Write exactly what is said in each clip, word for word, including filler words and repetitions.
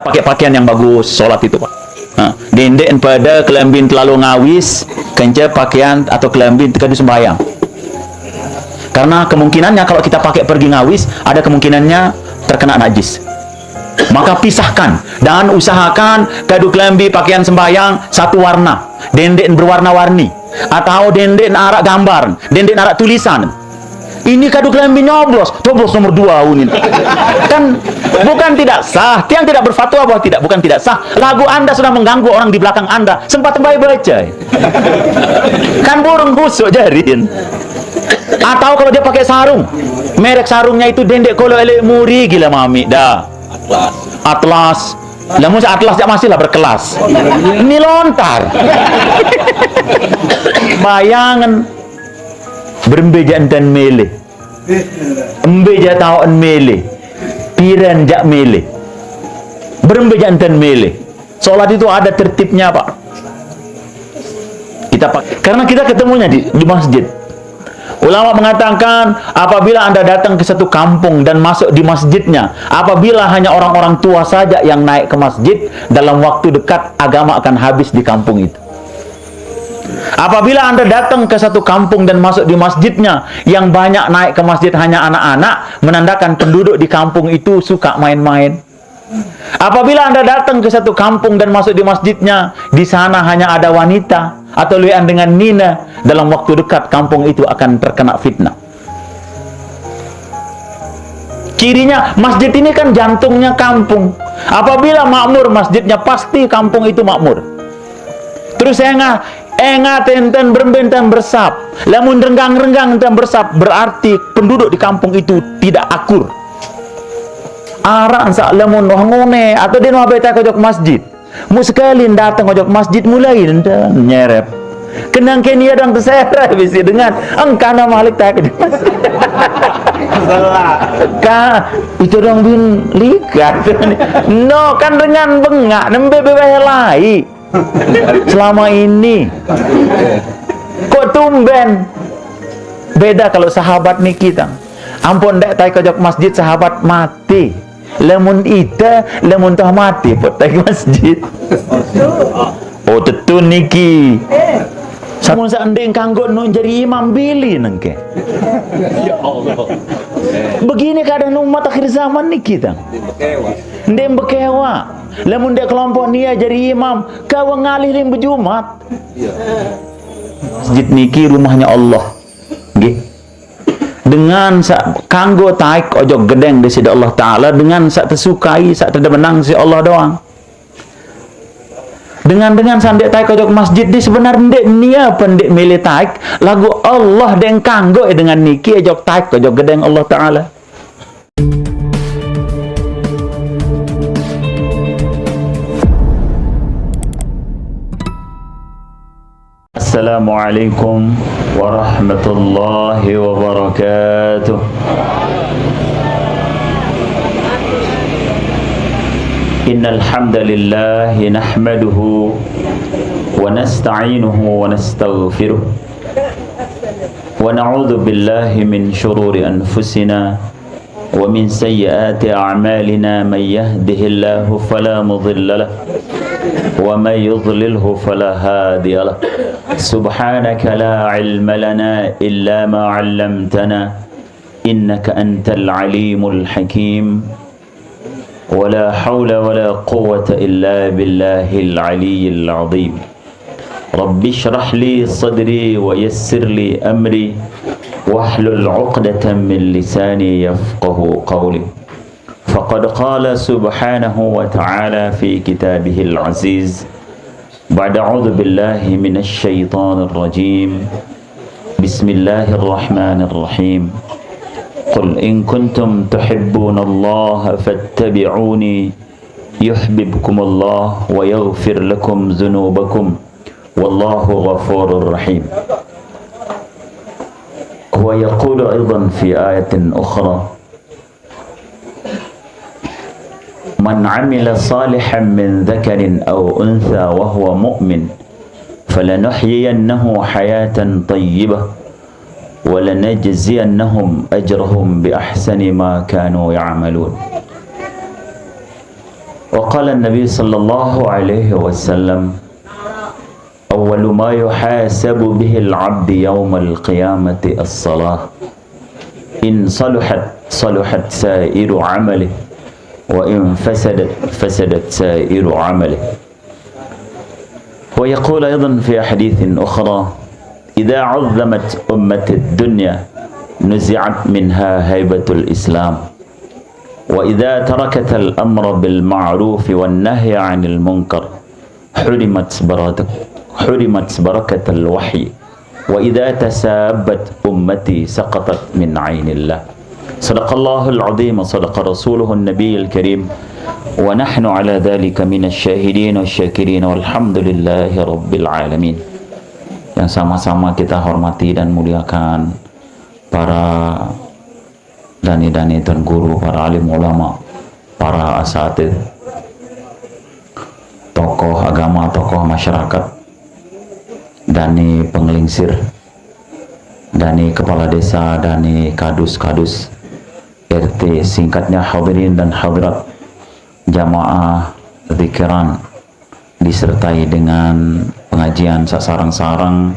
Pakai pakaian yang bagus, sholat itu, Pak. Nah, dendeq pada kelambin terlalu ngawis, kance pakaian atau kelambin tekadu sembahyang. Karena kemungkinannya kalau kita pakai pergi ngawis, ada kemungkinannya terkena najis. Maka pisahkan dan usahakan kadu kelambi pakaian sembahyang satu warna, dendeq berwarna-warni, atau dendeq araq gambar, dendeq araq tulisan. Ini kadu kelambi nyoblos, coblos nomor dua unin. Kan bukan tidak sah, tiang tidak berfatwa bahwa tidak, bukan tidak sah. Lagu Anda sudah mengganggu orang di belakang Anda, sempat tembai baca. Kan burung khusuk jarin. Atau kalau dia pakai sarung, merek sarungnya itu dendeq kolo eleq muri gila mami dah. Atlas. Lah mun atlas jaq masih lah berkelas. Ini lontar. Bayangen. Berembe jaq enten mele. Embe jaq taoqen mele. Piran jaq mele. Berembe jaq enten mele. Sholat itu ada tertibnya, Pak. Kita pak, karena kita ketemunya di, di masjid. Ulama mengatakan, apabila Anda datang ke satu kampung dan masuk di masjidnya, apabila hanya orang-orang tua saja yang naik ke masjid, dalam waktu dekat agama akan habis di kampung itu. Apabila Anda datang ke satu kampung dan masuk di masjidnya, yang banyak naik ke masjid hanya anak-anak, menandakan penduduk di kampung itu suka main-main. Apabila Anda datang ke satu kampung dan masuk di masjidnya, di sana hanya ada wanita atau lueqan dengan nine, dalam waktu dekat kampung itu akan terkena fitnah. Cirinya, masjid ini kan jantungnya kampung. Apabila makmur masjidnya, pasti kampung itu makmur. Terus enga, enga tenten berembe enten bersap. Lamun renggang-renggang enten bersap, berarti penduduk di kampung itu tidak akur. Araq saq lamun wah ngone, atau den wah bete ojok masjid. Mu sekali dateng ojok masjid mulai enten nyerep. Kenang kene adang teserep bisi dengan engkana malik tak. Ka, itu dong bin likat. No, kan dengan bengaq nembe bebeh lai. Selama ini. Kok tumben? Beda kalau sahabat niki, tang. Ampun ndeq taek ojok masjid, sahabat mati. Lamun ite, lamun toh mati, put taek masjid. Oh, tetu niki. Samun saq ndeq kanggo no jari imam, bili nengke. Ya Allah. Begini keadaan umat akhir zaman niki, tang. Ndeq bekewa. Lamun ndeq kelompok nie jari imam, kawe ngalih lim bejumat. Masjid niki rumahnya Allah. Nggih. Dengan saq kanggo taek ojok gedeng Deside Allah Taala, dengan saq tesukai, saq tedemenang siq Allah doang. Dengan-dengan saq ndeq taek ojok masjid ni sebenar ndeq nie pen ndeq mele taek, laguq Allah ndeq kanggo dengan niki ojok taek ojok gedeng Allah Taala. السلام عليكم ورحمة الله وبركاته. إن الحمد لله نحمده ونستعينه ونستغفره، ونعوذ بالله من شرور أنفسنا ومن سيئات أعمالنا، من يهده الله فلا مضل له، ومن يضلله فلا هادي له. سبحانك لا علم لنا إلا ما علمتنا، إنك أنت العليم الحكيم. ولا حول ولا قوة إلا بالله العلي العظيم. رب اشرح لي صدري ويسر لي أمري واحلل عقدة من لساني يفقه قولي. فقد قال سبحانه وتعالى في كتابه العزيز بعد أعوذ بالله من الشيطان الرجيم. بسم الله الرحمن الرحيم. قل إن كنتم تحبون الله فاتبعوني يحببكم الله ويغفر لكم ذنوبكم والله غفور رحيم. ويقول أيضا في آية أخرى: من عمل صالحا من ذكر أو أنثى وهو مؤمن فلنحيينه حياة طيبة ولنجزينهم أجرهم بأحسن ما كانوا يعملون. وقال النبي صلى الله عليه وسلم: أول ما يحاسب به العبد يوم القيامة الصلاة، إن صلحت صلحت سائر عمله، وإن فسدت فسدت سائر عمله. ويقول أيضا في حديث أخرى: إذا عظمت أمة الدنيا نزعت منها هيبة الإسلام، وإذا تركت الأمر بالمعروف والنهي عن المنكر حرمت بركة، حرمت بركة الوحي، وإذا تسابت أمتي سقطت من عين الله. صدق الله العظيم وصدق رسوله النبي الكريم، ونحن على ذلك من الشاهدين والشاكرين، والحمد لله رب العالمين. Yang sama-sama kita hormati dan muliakan para dani-dani Tuan Guru, para alim ulama, para asatidz, tokoh agama, tokoh masyarakat, dani pangelingsir, dani kepala desa, dani kadus-kadus R T, singkatnya hadirin dan hadirat jamaah zikiran, disertai dengan pengajian sasarang-sarang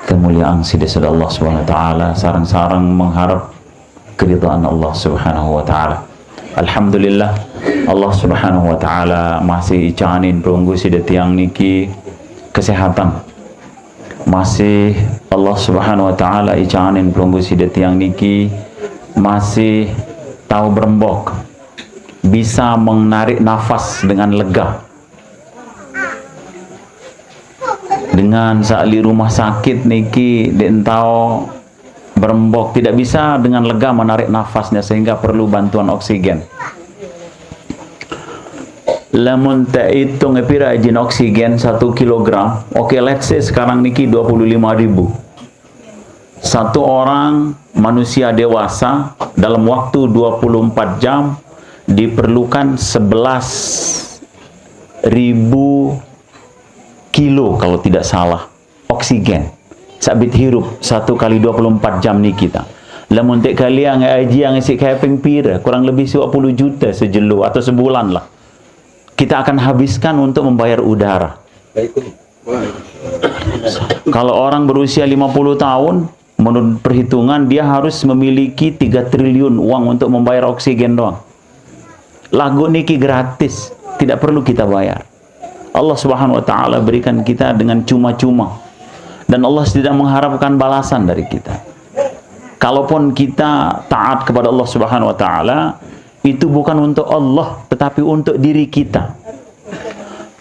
kemuliaan sida Allah Subhanahu wa taala, sarang-sarang mengharap keridhaan Allah Subhanahu wa taala. Alhamdulillah, Allah Subhanahu wa taala masih icanin pelungguh sida tiang niki kesehatan. Masih Allah Subhanahu wa taala icanin pelungguh sida tiang niki masih tahu berembok, bisa menarik nafas dengan lega. Dengan sahli rumah sakit niki dek entau berembok, tidak bisa dengan lega menarik nafasnya sehingga perlu bantuan oksigen. Lamun tak hitung pira ijin oksigen satu kilogram, oke, let's say sekarang niki dua puluh lima ribu. Satu orang manusia dewasa dalam waktu dua puluh empat jam diperlukan sebelas ribu kilo kalau tidak salah, oksigen. Sabit hirup satu kali dua puluh empat jam ni kita. Lamun tak kali yang aji yang isi keping pira, kurang lebih dua puluh juta sejelo atau sebulan lah. Kita akan habiskan untuk membayar udara. Kalau orang berusia lima puluh tahun, menurut perhitungan dia harus memiliki tiga triliun uang untuk membayar oksigen doang. Lagu niki gratis, tidak perlu kita bayar. Allah Subhanahu wa taala berikan kita dengan cuma-cuma. Dan Allah tidak mengharapkan balasan dari kita. Kalaupun kita taat kepada Allah Subhanahu wa taala, itu bukan untuk Allah, tetapi untuk diri kita.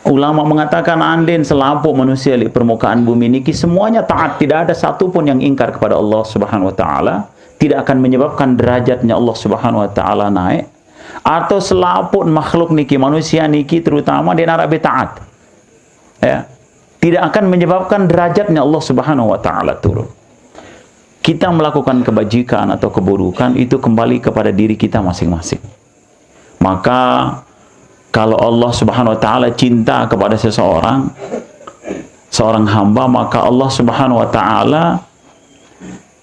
Ulama mengatakan, andin selaput manusia di permukaan bumi niki semuanya taat, tidak ada satu pun yang ingkar kepada Allah Subhanahu wa taala, tidak akan menyebabkan derajatnya Allah Subhanahu wa taala naik, atau selaput makhluk niki, manusia niki terutama, dia narak be taat. Ya. Tidak akan menyebabkan derajatnya Allah Subhanahu wa taala turun. Kita melakukan kebajikan atau keburukan itu kembali kepada diri kita masing-masing. Maka kalau Allah Subhanahu wa taala cinta kepada seseorang, seorang hamba, maka Allah Subhanahu wa taala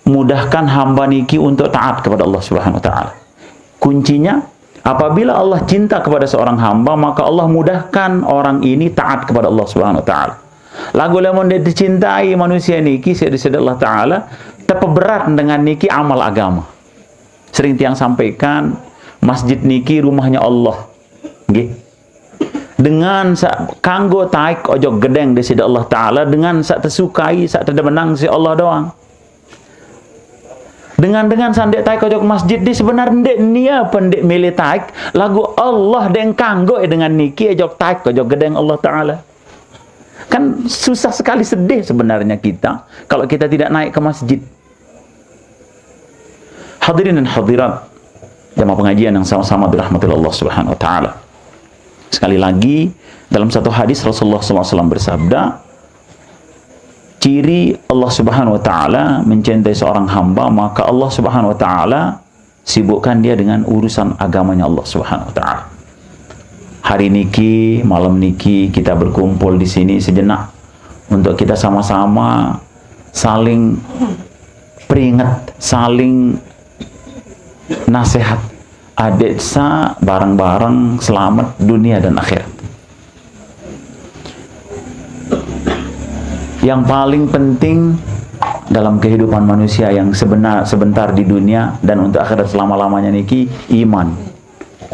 mudahkan hamba niki untuk taat kepada Allah Subhanahu wa taala. Kuncinya, apabila Allah cinta kepada seorang hamba, maka Allah mudahkan orang ini taat kepada Allah Subhanahu wa taala. Lagu lamun dia dicintai manusia niki, sida Allah taala, terpeberat dengan niki amal agama. Sering tiang sampaikan, masjid niki rumahnya Allah. Nggih. Dengan sa kanggo taik ojok gedeng di sida Allah taala, dengan sa tersukai, sa terdemenang si Allah doang. Dengan-dengan sandek taik ojok masjid di sebenar ndek nia pendek milih taik, lagu Allah deng kanggo eh dengan niki ojok taik ojok gedeng Allah taala. Kan susah sekali, sedih sebenarnya kita kalau kita tidak naik ke masjid. Hadirin dan hadirat jamaah pengajian yang sama-sama dirahmati Allah Subhanahu wa taala. Sekali lagi, dalam satu hadis Rasulullah sallallahu alaihi wasallam bersabda, ciri Allah Subhanahu wa taala mencintai seorang hamba, maka Allah Subhanahu wa taala sibukkan dia dengan urusan agamanya Allah Subhanahu wa taala. Hari niki, malam niki kita berkumpul di sini sejenak untuk kita sama-sama saling peringat, saling nasihat Adik sa bareng-bareng selamat dunia dan akhirat. Yang paling penting dalam kehidupan manusia yang sebenar sebentar di dunia dan untuk akhirat selama-lamanya niki iman.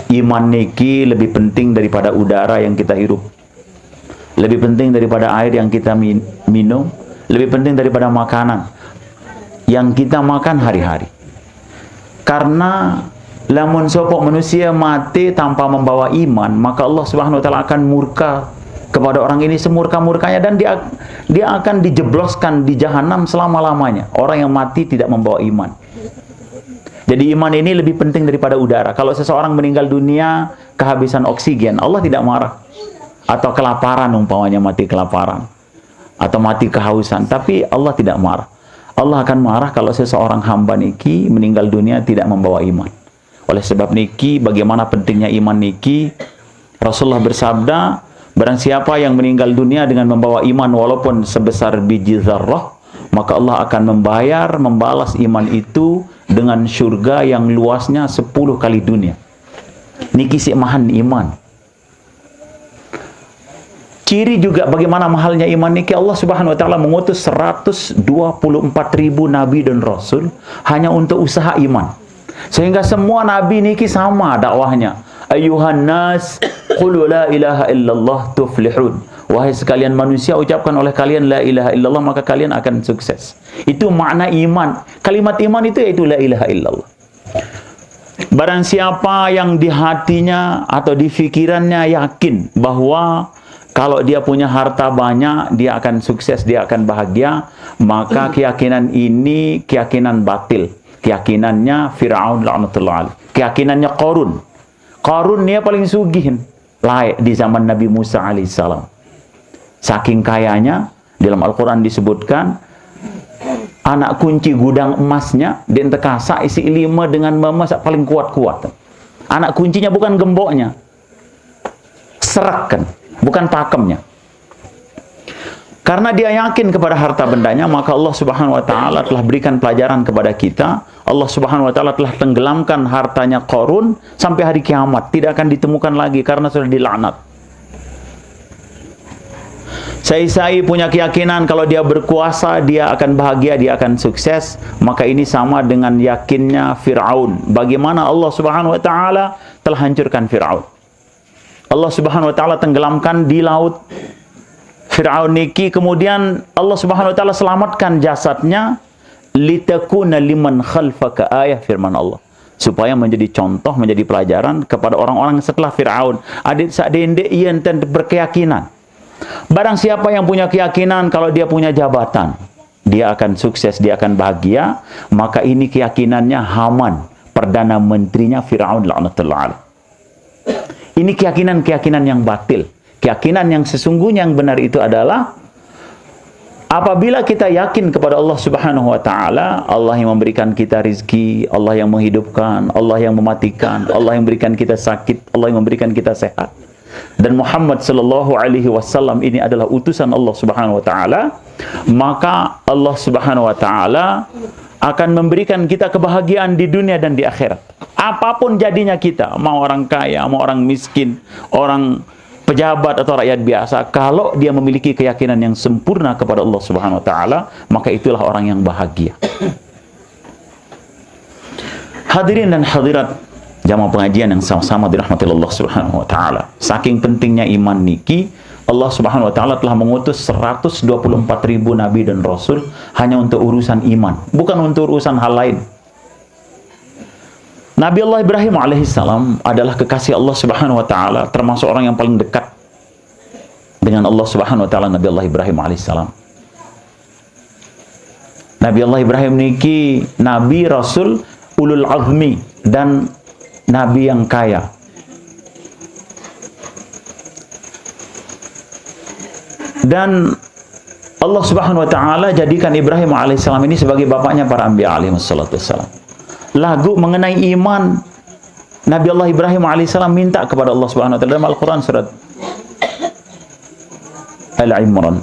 Iman niki lebih penting daripada udara yang kita hirup. Lebih penting daripada air yang kita min- minum, lebih penting daripada makanan yang kita makan hari-hari. Karena lamun sopok manusia mati tanpa membawa iman, maka Allah Subhanahu wa taala akan murka kepada orang ini semurka-murkanya dan dia dia akan dijebloskan di jahanam selama-lamanya. Orang yang mati tidak membawa iman. Jadi iman ini lebih penting daripada udara. Kalau seseorang meninggal dunia kehabisan oksigen, Allah tidak marah. Atau kelaparan umpamanya mati kelaparan. Atau mati kehausan. Tapi Allah tidak marah. Allah akan marah kalau seseorang hamba niki meninggal dunia tidak membawa iman. Oleh sebab niki, bagaimana pentingnya iman niki, Rasulullah bersabda, barang siapa yang meninggal dunia dengan membawa iman walaupun sebesar biji zarrah, maka Allah akan membayar, membalas iman itu dengan surga yang luasnya sepuluh kali dunia. Niki sik mahan iman. Ciri juga bagaimana mahalnya iman niki, Allah Subhanahu wa taala mengutus seratus dua puluh empat ribu nabi dan rasul hanya untuk usaha iman. Sehingga semua nabi niki sama dakwahnya. Ayuhan nas, qulu la ilaha illallah tuflihun. Wahai sekalian manusia, ucapkan oleh kalian la ilaha illallah, maka kalian akan sukses. Itu makna iman. Kalimat iman itu yaitu la ilaha illallah. Barang siapa yang di hatinya atau di pikirannya yakin bahwa kalau dia punya harta banyak, dia akan sukses, dia akan bahagia, maka keyakinan ini keyakinan batil. Keyakinannya Firaun laknatullah alaih. Keyakinannya Korun. Korun dia paling sugihin. Laik di zaman Nabi Musa alaihissalam. Saking kayanya, dalam Al-Quran disebutkan, anak kunci gudang emasnya, den tekasa isi lima dengan memasak paling kuat-kuat. Anak kuncinya bukan gemboknya, serak kan, bukan pakemnya. Karena dia yakin kepada harta bendanya, maka Allah Subhanahu wa taala telah berikan pelajaran kepada kita. Allah Subhanahu wa taala telah tenggelamkan hartanya Korun sampai hari kiamat, tidak akan ditemukan lagi karena sudah dilaknat. Sai-sai punya keyakinan kalau dia berkuasa, dia akan bahagia, dia akan sukses, maka ini sama dengan yakinnya Firaun. Bagaimana Allah Subhanahu wa taala telah hancurkan Firaun. Allah Subhanahu wa taala tenggelamkan di laut Firaun niki, kemudian Allah Subhanahu wa taala selamatkan jasadnya, litakuna liman khalfaka ayah, firman Allah. Supaya menjadi contoh, menjadi pelajaran kepada orang-orang setelah Firaun. Adik sak dendek ia enten berkeyakinan. Barang siapa yang punya keyakinan kalau dia punya jabatan, dia akan sukses, dia akan bahagia, maka ini keyakinannya Haman, perdana menterinya Firaun laknatullah alaih. Ini keyakinan-keyakinan yang batil. Keyakinan yang sesungguhnya yang benar itu adalah apabila kita yakin kepada Allah Subhanahu wa taala, Allah yang memberikan kita rizki, Allah yang menghidupkan, Allah yang mematikan, Allah yang memberikan kita sakit, Allah yang memberikan kita sehat. Dan Muhammad sallallahu alaihi wasallam ini adalah utusan Allah Subhanahu wa taala, maka Allah Subhanahu wa taala akan memberikan kita kebahagiaan di dunia dan di akhirat. Apapun jadinya kita, mau orang kaya, mau orang miskin, orang pejabat atau rakyat biasa, kalau dia memiliki keyakinan yang sempurna kepada Allah Subhanahu wa taala, maka itulah orang yang bahagia. Hadirin dan hadirat jamaah pengajian yang sama-sama dirahmati Allah Subhanahu wa taala. Saking pentingnya iman niki, Allah Subhanahu wa taala telah mengutus seratus dua puluh empat ribu nabi dan rasul hanya untuk urusan iman, bukan untuk urusan hal lain. Nabi Allah Ibrahim alaihissalam adalah kekasih Allah Subhanahu wa taala, termasuk orang yang paling dekat dengan Allah Subhanahu wa taala, Nabi Allah Ibrahim alaihissalam. Nabi Allah Ibrahim niki nabi, rasul, ulul azmi, dan nabi yang kaya. Dan Allah Subhanahu wa taala jadikan Ibrahim alaihissalam ini sebagai bapaknya para anbiya alaihi wassalatu wassalam. Lagu mengenai iman, Nabi Allah Ibrahim alaihissalam minta kepada Allah Subhanahu wa taala dalam Al-Quran surat Al Imran.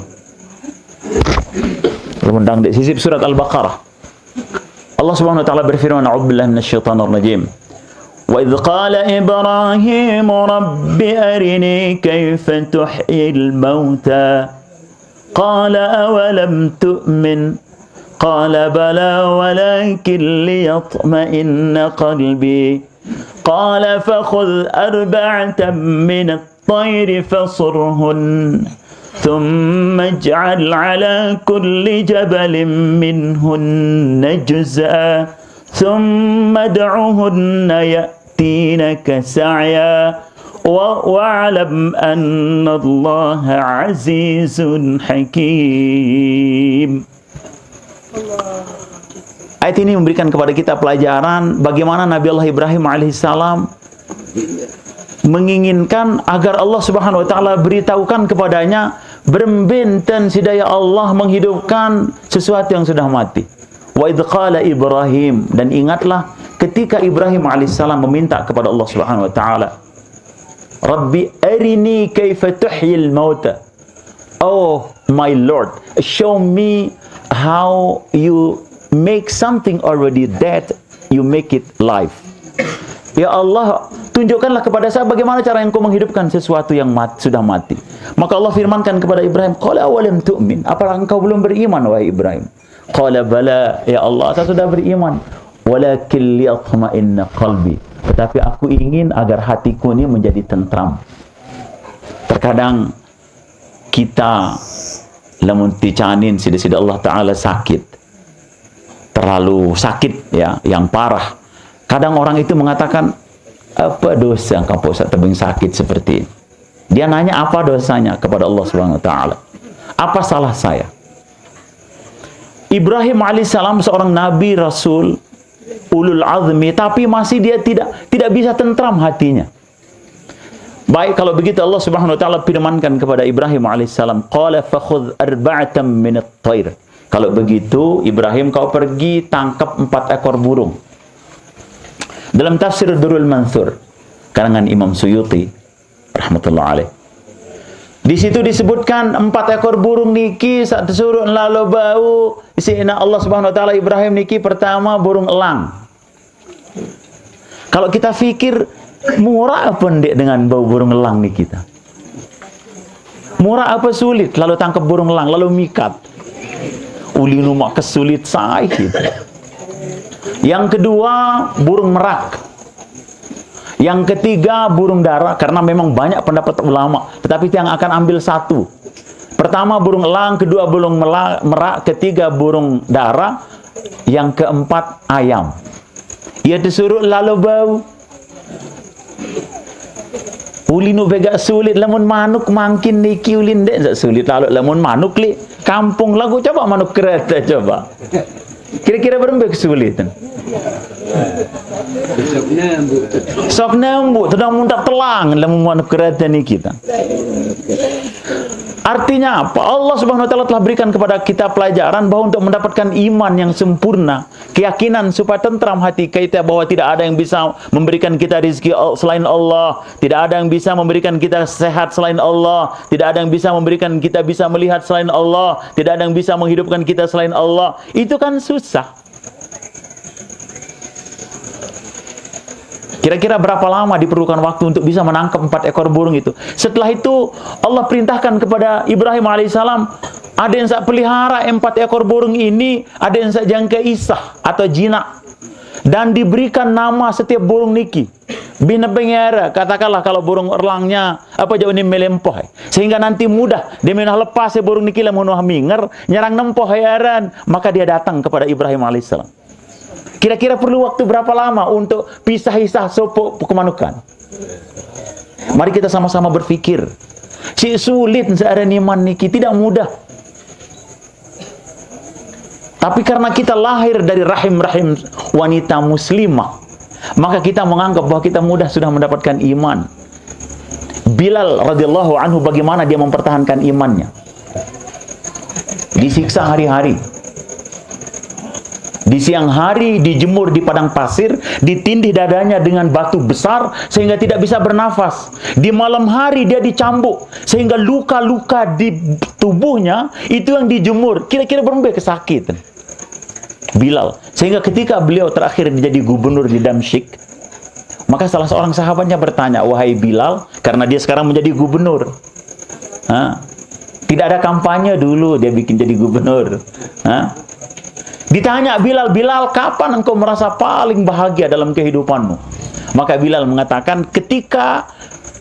Rendang di sisip surat Al-Baqarah. Allah Subhanahu wa taala berfirman, "A'udzubillahi minasyaitonir rajim. وإذ قال إبراهيم رب أرني كيف تحيي الموتى قال أولم تؤمن قال بلى ولكن ليطمئن قلبي قال فخذ أربعة من الطير فصرهن ثم اجعل على كل جبل منهن جزءا ثم ادعهن يأتينك سعيا و- واعلم أن الله عزيز حكيم. Ayat ini memberikan kepada kita pelajaran bagaimana Nabi Allah Ibrahim alaihissalam menginginkan agar Allah Subhanahu wa taala beritahukan kepadanya berembe enten sida ya Allah menghidupkan sesuatu yang sudah mati. Wa idh qala Ibrahim, dan ingatlah ketika Ibrahim alaihissalam meminta kepada Allah Subhanahu wa taala, Rabbi arini kaifa tuhyil mauta. Oh my Lord, show me how you make something already dead, you make it life. Ya Allah, tunjukkanlah kepada saya bagaimana cara engkau menghidupkan sesuatu yang mat, sudah mati. Maka Allah firmankan kepada Ibrahim, qala awalam tu'min, apakah engkau belum beriman, wahai Ibrahim? Qala bala, ya Allah, saya sudah beriman. Walakin liyatma'inna qalbi. Tetapi aku ingin agar hatiku ini menjadi tentram. Terkadang kita lamun ticanin sida-sida Allah Ta'ala sakit, terlalu sakit ya, yang parah. Kadang orang itu mengatakan, apa dosa engkau Pak Ustaz tebing sakit seperti ini? Dia nanya apa dosanya kepada Allah Subhanahu wa taala. Apa salah saya? Ibrahim alaihissalam seorang nabi, rasul, ulul azmi, tapi masih dia tidak tidak bisa tentram hatinya. Baik, kalau begitu Allah Subhanahu wa taala firmankan kepada Ibrahim alaihissalam, qala fakhudh arba'atan minat thair. Kalau begitu Ibrahim, kau pergi tangkap empat ekor burung. Dalam tafsir Durul Mansur karangan Imam Suyuti rahmatullah alaih, di situ disebutkan empat ekor burung niki sak tesuruh lalo bau. Sina Allah Subhanahu wa taala Ibrahim niki pertama burung elang. Kalau kita pikir, murah apa ndik dengan bau burung elang ni kita? Murah apa sulit lalu tangkap burung elang, lalu mikat? Uli numak kesulit saya gitu. Yang kedua, burung merak. Yang ketiga, burung dara, karena memang banyak pendapat ulama, tetapi yang akan ambil satu. Pertama burung elang, kedua burung mela- merak, ketiga burung dara, yang keempat ayam. Ia disuruh lalu bau. Uli nu begak sulit, lamun manuk mangkin niki uli ndek ndak sulit lalu lamun manuk li kampung lagu coba manuk kereta coba. Kira-kira berembe kesulitan? Sok nembu, sedang muntak telang lamun manuk kereta ni kita. Artinya apa? Allah Subhanahu wa taala telah berikan kepada kita pelajaran bahwa untuk mendapatkan iman yang sempurna, keyakinan supaya tentram hati kita bahwa tidak ada yang bisa memberikan kita rizki al- selain Allah, tidak ada yang bisa memberikan kita sehat selain Allah, tidak ada yang bisa memberikan kita bisa melihat selain Allah, tidak ada yang bisa menghidupkan kita selain Allah. Itu kan susah. Kira-kira berapa lama diperlukan waktu untuk bisa menangkap empat ekor burung itu? Setelah itu, Allah perintahkan kepada Ibrahim alaihissalam, ada yang saya pelihara empat ekor burung ini, ada yang saya jangka isah atau jinak. Dan diberikan nama setiap burung niki. Bina pengiara, katakanlah kalau burung erlangnya, apa jauh ini melempoh. Sehingga nanti mudah, dia minah lepas ya burung niki lamun wah minger, nyerang nempoh ya aran. Maka dia datang kepada Ibrahim alaihissalam. Kira-kira perlu waktu berapa lama untuk pisah-isah sopok kemanukan? Mari kita sama-sama berpikir. Si sulit seorang iman niki tidak mudah. Tapi karena kita lahir dari rahim-rahim wanita muslimah, maka kita menganggap bahwa kita mudah sudah mendapatkan iman. Bilal radhiyallahu anhu, bagaimana dia mempertahankan imannya? Disiksa hari-hari. Di siang hari dijemur di padang pasir, ditindih dadanya dengan batu besar sehingga tidak bisa bernafas. Di malam hari dia dicambuk sehingga luka-luka di tubuhnya itu yang dijemur. Kira-kira berembe kesakitan Bilal. Sehingga ketika beliau terakhir menjadi gubernur di Damsyik, Maka salah seorang sahabatnya bertanya, "Wahai Bilal," karena dia sekarang menjadi gubernur. Ha? Tidak ada kampanye dulu, dia bikin jadi gubernur. Ha? Ditanya Bilal, "Bilal, kapan engkau merasa paling bahagia dalam kehidupanmu?" Maka Bilal mengatakan, "Ketika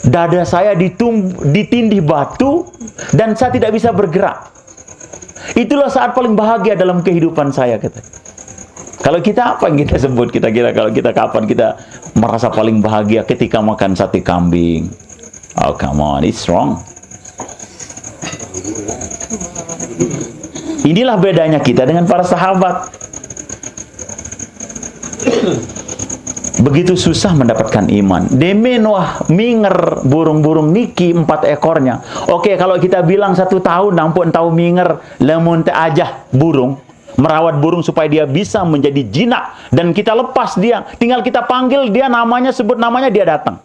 dada saya ditum-, ditindih batu dan saya tidak bisa bergerak. Itulah saat paling bahagia dalam kehidupan saya," kata. Kalau kita, apa yang kita sebut, kita kira, kalau kita, kapan kita merasa paling bahagia? Ketika makan sate kambing. Oh, come on, it's wrong. Inilah bedanya kita dengan para sahabat. Begitu susah mendapatkan iman. Deme noh minger burung-burung niki empat ekornya. Oke, kalau kita bilang satu tahun, ampun, tahu minger, lamun teu ajah burung, merawat burung supaya dia bisa menjadi jinak, dan kita lepas dia, tinggal kita panggil dia namanya, sebut namanya, dia datang.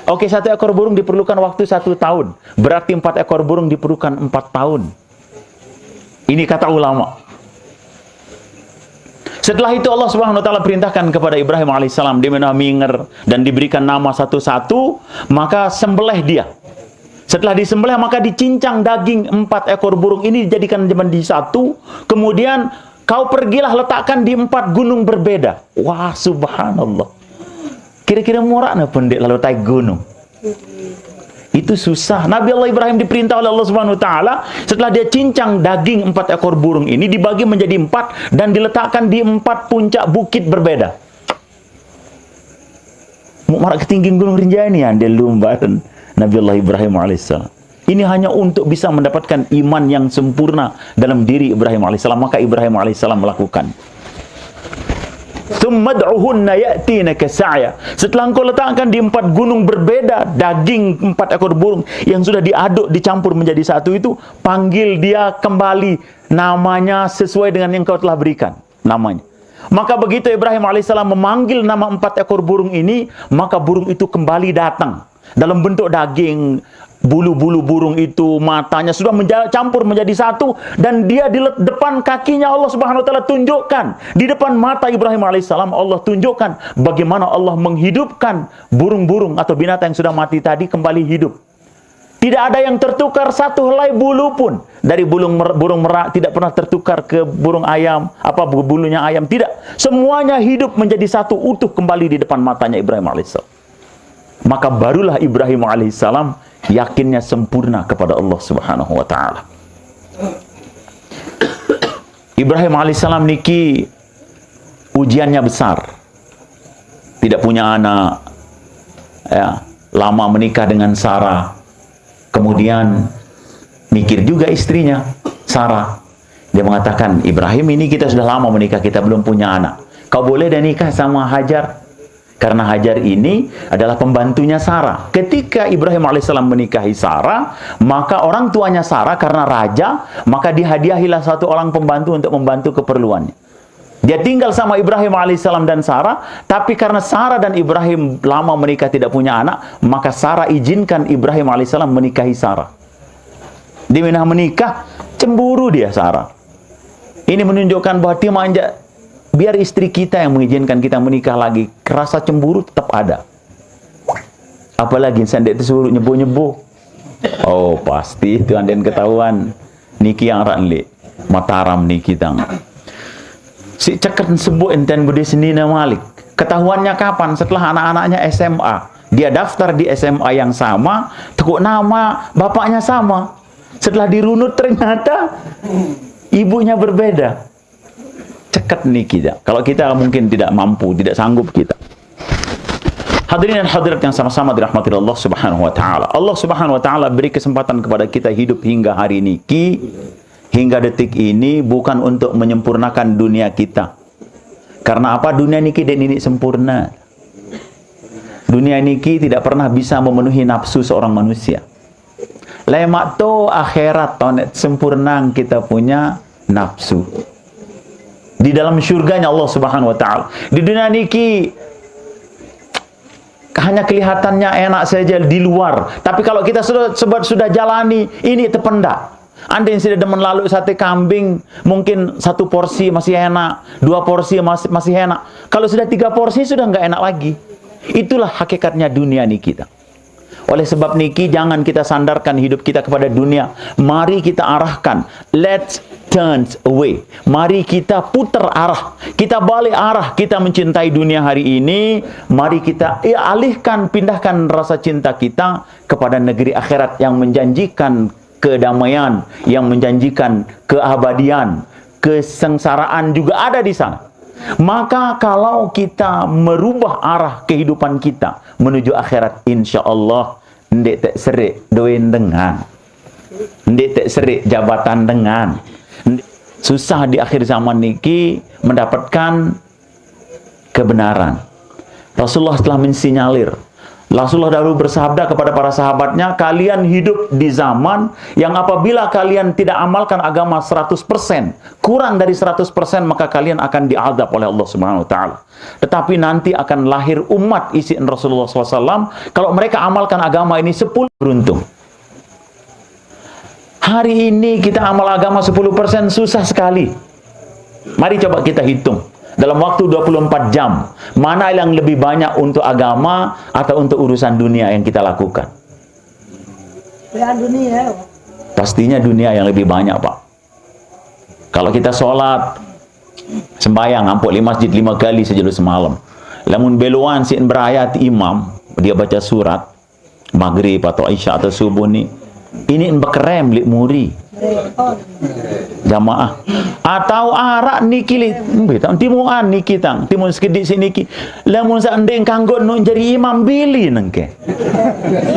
Oke, satu ekor burung diperlukan waktu satu tahun. Berarti empat ekor burung diperlukan empat tahun. Ini kata ulama. Setelah itu, Allah Subhanahu wa Ta'ala perintahkan kepada Ibrahim alaihissalam, deme noh minger dan diberikan nama satu-satu, maka sembelih dia. Setelah disembelih, maka dicincang daging empat ekor burung ini, dijadikan menjadi satu. Kemudian, "Kau pergilah, letakkan di empat gunung berbeda." Wah, subhanallah. Kira-kira morak napa ndeq lalo taek gunung? Itu susah. Nabi Allah Ibrahim diperintah oleh Allah Subhanahu wa Ta'ala, setelah dia cincang daging empat ekor burung ini, dibagi menjadi empat dan diletakkan di empat puncak bukit berbeda. Muq maraq ketinggian Gunung Rinjani, ande lumbar Nabi Allah Ibrahim alaihissalam. Ini hanya untuk bisa mendapatkan iman yang sempurna dalam diri Ibrahim alaihissalam. Maka Ibrahim alaihissalam melakukan. "Tsumma ud'uhunna ya'tinaka sa'ya." Setelah engkau letakkan di empat gunung berbeda daging empat ekor burung yang sudah diaduk, dicampur menjadi satu itu, panggil dia kembali namanya sesuai dengan yang kau telah berikan namanya. Maka begitu Ibrahim alaihissalam memanggil nama empat ekor burung ini, maka burung itu kembali datang dalam bentuk daging, bulu-bulu burung itu, matanya sudah menja-, campur menjadi satu, dan dia di le-, depan kakinya Allah Subhanahu wa Ta'ala tunjukkan, di depan mata Ibrahim alaihissalam Allah tunjukkan bagaimana Allah menghidupkan burung-burung atau binatang yang sudah mati tadi kembali hidup. Tidak ada yang tertukar satu helai bulu pun. Dari burung mer-, burung merak tidak pernah tertukar ke burung ayam, apa bu-, bulunya ayam, tidak. Semuanya hidup menjadi satu utuh kembali di depan matanya Ibrahim alaihissalam. Maka barulah Ibrahim alaihissalam yakinnya sempurna kepada Allah Subhanahu wa Ta'ala. Ibrahim alaihissalam niki ujiannya besar. Tidak punya anak, ya, lama menikah dengan Sarah. Kemudian mikir juga istrinya, Sarah. Dia mengatakan, "Ibrahim, ini kita sudah lama menikah, kita belum punya anak. Kau boleh deh nikah sama Hajar." Karena Hajar ini adalah pembantunya Sarah. Ketika Ibrahim alaihissalam menikahi Sarah, maka orang tuanya Sarah, karena raja, maka dihadiahilah satu orang pembantu untuk membantu keperluannya. Dia tinggal sama Ibrahim alaihissalam dan Sarah, tapi karena Sarah dan Ibrahim lama menikah tidak punya anak, maka Sarah izinkan Ibrahim alaihissalam menikahi Sarah. Dia minah menikah, cemburu dia, Sarah. Ini menunjukkan bahwa dia manja, biar istri kita yang mengizinkan kita menikah lagi, rasa cemburu tetap ada. Apalagi saq ndeq tesuruq nyebo-nyebo. Oh, pasti itu anden ketahuan. Niki yang rak ndeq. Mataram niki tang. Siq ceket sebut enten budi senine malik. Ketahuannya kapan? Setelah anak-anaknya S M A. Dia daftar di S M A yang sama, tekuk nama bapaknya sama. Setelah dirunut, ternyata ibunya berbeda. Ceket niki, ya. Kalau kita mungkin tidak mampu, tidak sanggup kita. Hadirin dan hadirat yang sama-sama dirahmati Allah Subhanahu wa Ta'ala. Allah Subhanahu wa Ta'ala beri kesempatan kepada kita hidup hingga hari niki, hingga detik ini, bukan untuk menyempurnakan dunia kita. Karena apa? Dunia niki ndeq niniq sempurna. Dunia niki tidak pernah bisa memenuhi nafsu seorang manusia. Lemaq to akhirat, to neq sempurnang kita punya nafsu. Di dalam syurganya Allah Subhanahu wa Ta'ala. Di dunia niki hanya kelihatannya enak saja di luar. Tapi kalau kita sudah, sebab sudah jalani, ini tependak. Andai sudah demen lalu sate kambing, mungkin satu porsi masih enak, dua porsi masih, masih enak. Kalau sudah tiga porsi, sudah nggak enak lagi. Itulah hakikatnya dunia niki ta. Oleh sebab niki, jangan kita sandarkan hidup kita kepada dunia. Mari kita arahkan. Let's turn away. Mari kita putar arah. Kita balik arah. Kita mencintai dunia hari ini. Mari kita, ya, alihkan, pindahkan rasa cinta kita kepada negeri akhirat yang menjanjikan kedamaian, yang menjanjikan keabadian. Kesengsaraan juga ada di sana. Maka kalau kita merubah arah kehidupan kita menuju akhirat, insya Allah, ndeq teq serik doen dengan. Ndeq teq serik jabatan dengan. Ndeq, susah di akhir zaman niki mendapatkan kebenaran. Rasulullah telah mensinyalir. Rasulullah dahulu bersabda kepada para sahabatnya, "Kalian hidup di zaman yang apabila kalian tidak amalkan agama seratus persen, kurang dari seratus persen, maka kalian akan diazab oleh Allah Subhanahu wa taala. Tetapi nanti akan lahir umat isian Rasulullah sallallahu alaihi wasallam, kalau mereka amalkan agama ini sepuluh, beruntung." Hari ini kita amal agama sepuluh persen susah sekali. Mari coba kita hitung. Dalam waktu dua puluh empat jam, mana yang lebih banyak untuk agama atau untuk urusan dunia yang kita lakukan? Urusan dunia. Pastinya dunia yang lebih banyak, Pak. Kalau kita sholat, sembahyang, ampuk lima masjid lima kali sejelo semalam. Lamun beloan siq berayat imam, dia baca surat, maghrib atau isya atau subuh ni, ini bekerem leq muri. Jamaah. Atau araq niki leq, mbe tang timuqan niki tang, timuq sekediq siq niki. Lamun saq ndeq kanggo nuq jari imam, bilin engke.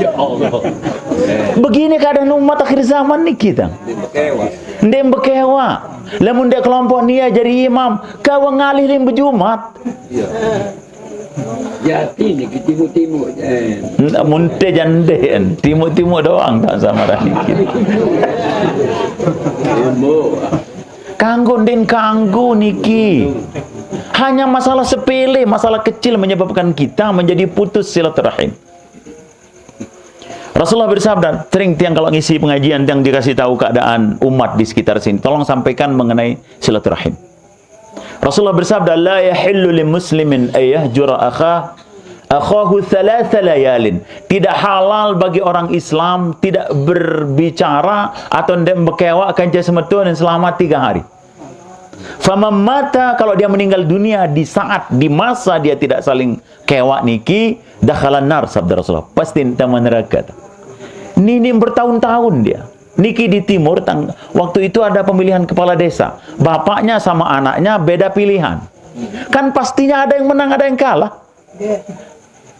Ya Allah. Begini keadaan umat akhir zaman niki tang. Ndeq bekewaq. Lamun ndeq kelompok nie jari imam, gawe ngalih leq bejumat. Iya. Yati niki timuq-timuq, eh. Ndeq, munte jande, timuq-timuq doang tak sama niki. Timuq. Kanggo ndeq kanggo niki. Hanya masalah sepele, masalah kecil menyebabkan kita menjadi putus silaturahim. Rasulullah bersabda, sering tiang kalau ngisi pengajian, tiang dikasih tahu keadaan umat di sekitar sini, tolong sampaikan mengenai silaturahim. Rasulullah bersabda, "La yahillu li muslimin ay yahjura akha, akhahu thalatha layalin." Tidak halal bagi orang Islam tidak berbicara atau ndeq bekewaq kance semeton selama tiga hari. Faman mata, kalau dia meninggal dunia di saat, di masa dia tidak saling kewaq niki, dakhalan nar, sabda Rasulullah. Pasti ente neraka. Nini bertahun-tahun dia. Niki di timur, tang-, waktu itu ada pemilihan kepala desa. Bapaknya sama anaknya beda pilihan. Kan pastinya ada yang menang, ada yang kalah.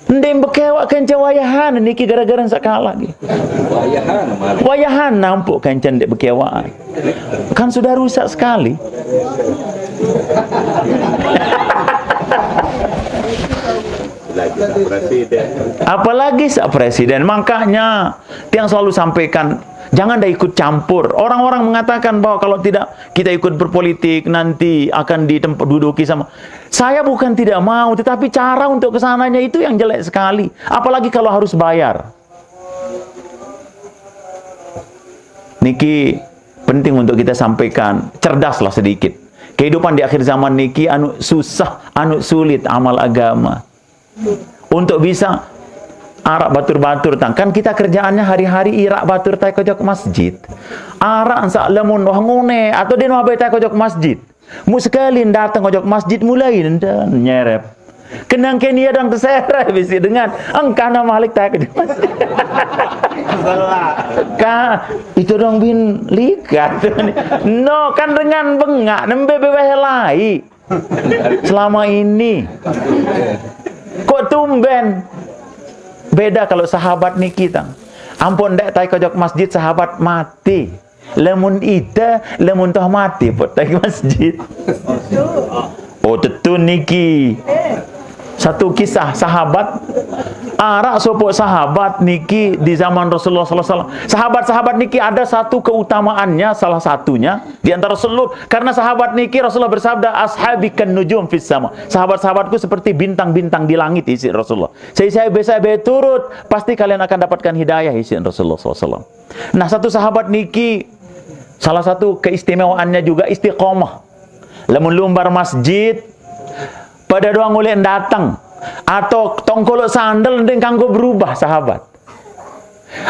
Ndeq bekewaq kance wayahan niki gara-gara saq kalah niki. Wayahan, malah. Wayahan nampuk kance ndeq bekewaq. Kan sudah rusak sekali. Lagi saq presiden. Apalagi saq presiden. Makanya, tiang selalu sampaikan, jangan dah ikut campur. Orang-orang mengatakan bahwa kalau tidak kita ikut berpolitik, nanti akan ditemp-, duduki sama. Saya bukan tidak mau, tetapi cara untuk kesananya itu yang jelek sekali. Apalagi kalau harus bayar. Niki penting untuk kita sampaikan, cerdaslah sedikit. Kehidupan di akhir zaman niki anu susah, anu sulit amal agama. Untuk bisa araq batur-batur tang. Kan kita kerjaannya hari-hari iraq batur taek ojok masjid. Araq saq lamun wah ngune atau den wah bae taek ojok masjid. Mu sekali dateng ojok masjid mulai nenten nyerep. Kenang ken ia dang teserep bisi dengan engkana malik taek ojok masjid. Ka, itu dong bin likat. No, kan dengan bengaq, nembe beweh lai. Selama ini. Kok tumben? Beda kalau sahabat niki tang. Ampun ndeq taek ojok masjid, sahabat mati. Lamun ite, lamun toh mati, put taek masjid. Oh, tetu niki. Satu kisah sahabat, araq sopoq sahabat niki di zaman Rasulullah sallallahu alaihi wasallam. Sahabat-sahabat niki ada satu keutamaannya, salah satunya di antara seluruh, karena sahabat niki Rasulullah bersabda, "Ashabi kan nujum fis sama." Sahabat-sahabatku seperti bintang-bintang di langit, isiq Rasulullah. Sai-sai bese beturut, pasti kalian akan dapatkan hidayah, isiq Rasulullah sallallahu alaihi wasallam. Nah, satu sahabat niki, salah satu keistimewaannya juga istiqomah. Lamun lumbar masjid, pade doang uleq dateng. Atau tongkolok sandal ndek kanggo berubah, sahabat.